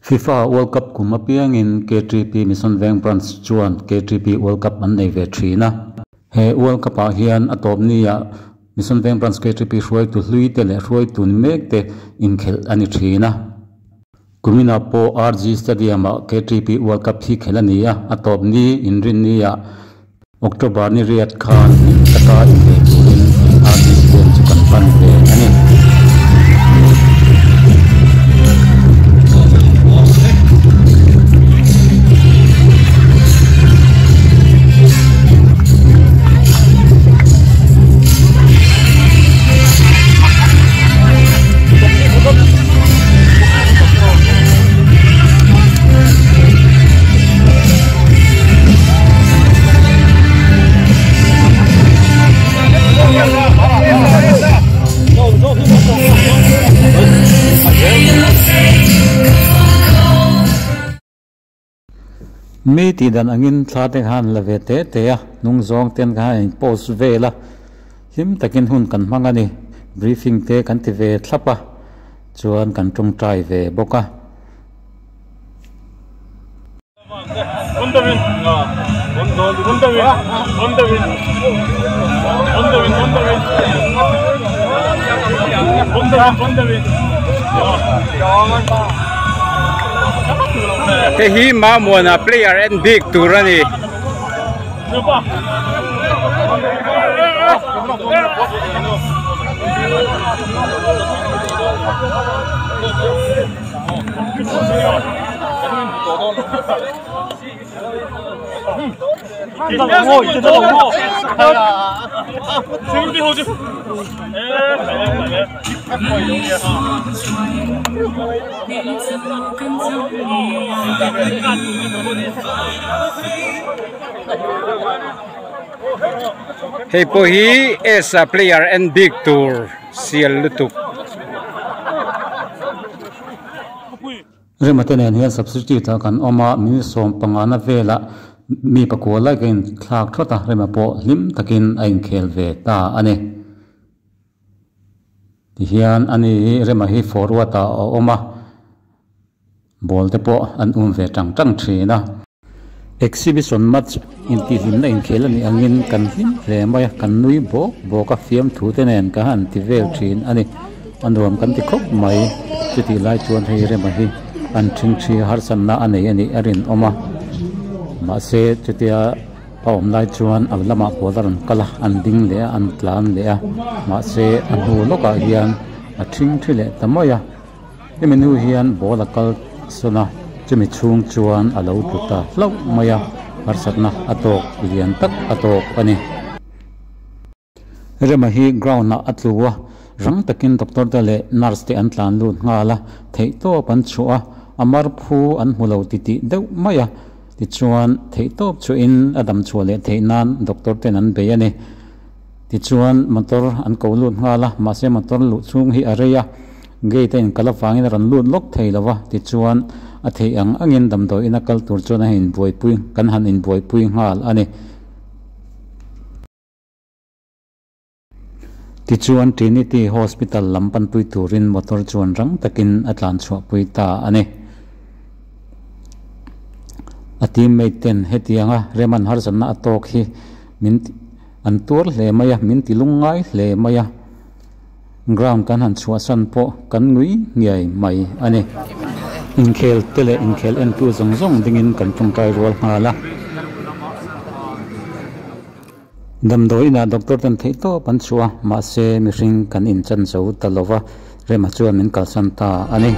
FIFA World Cup kum apiangin KTP Mission Veng Branch chuan KTP World Cup an nei ve thin a. He World Cup ah hian a tawp ni ah Mission Veng Branch KTP hruaitu hlui te leh hruaitu ni mek te inkhelh a ni thin a. Kuminah pawh RG Stadium ah KTP World Cup hi khelh a ni a, a tawp ni inrinni ah October ni riat khan hlim taka inhlei turin RG Stadium chu kan pan ve a ni. Mi tih dan angin thla te khan la ve te te a, hnung zawng ten khan in post vel a, hlim takin hun kan hmang a ni, briefing te kan ti ve thlap a, chuan kan tawngtai ve bawk a. Hei hi Mamuana player en bik tur a ni. Hei pawh hi S a player en bik tur sial lutuk. Rema te nen hian substitute ah kan awm a, minute 15 na velah mi pakua lai ka inthlak thawt a, Rema pawh hlim takin a inkhel ve ta a ni. Tihian ani hi Rema hi forward ah a awm a, ball te pawh an um ve tang tang thin a. Exhibition match intihhlimna inkhel a nih angin kan hlim hle mai a, kan nui bawk bawk a, fiamthu te nen ka han ti vel thin a ni. A nuam kan ti khawp mai. Chutih lai chuan hei Rema hi an thingthi harsatna a nei a nih a rinawm a, mahse chutia a awm lai chuan a lamah pawl a rawn kal a, an ding leh a, an tlan leh a, mahse a hnu lawkah hian a thingthi leh ta mai a. Hemi hnu hian ball a kal sawn a, chumi chhung chuan a lo tlu ta hlauh mai a, harsatna a tawk lian tak a tawk a ni. Rema hi ground ah a tlu a, rang takin doctor te leh nurse te an tlan lut nghal a, theihtawp an chhuah a, a mar phu an hmu lo titih deuh mai a, tichuan theihtawp chhuahin a dam chhuah leh theih nan doctor ten an bei a ni. Tichuan motor an ko lut nghal a, mahse motor luh chhung hi a rei a, gate a inkal avangin a rawn lut lawk thei lo va, tichuan a theih ang angin damdawi ina kal tur chuan a inbuaipui kan han inbuaipui nghal a ni. Tichuan Trinity Hospital lam panpui turin motor chuan rang takin a tlan chhuahpui ta a ni. A teammate ten hetianga Reman harsatna a tawk hi min An tuar hle mai a, min ti lungngai hle mai a, ground kan han chhuahsan pawh kan ngui ngiai mai a ni. Inkhel te leh inkhel entu zawng zawng dingin kan tawngtai rual nghal a. Damdawi inah doctor ten theihtawp an chhuah a, mahse mihring kan inchan zo ta lo va, Rema chuan min kalsan ta a ni.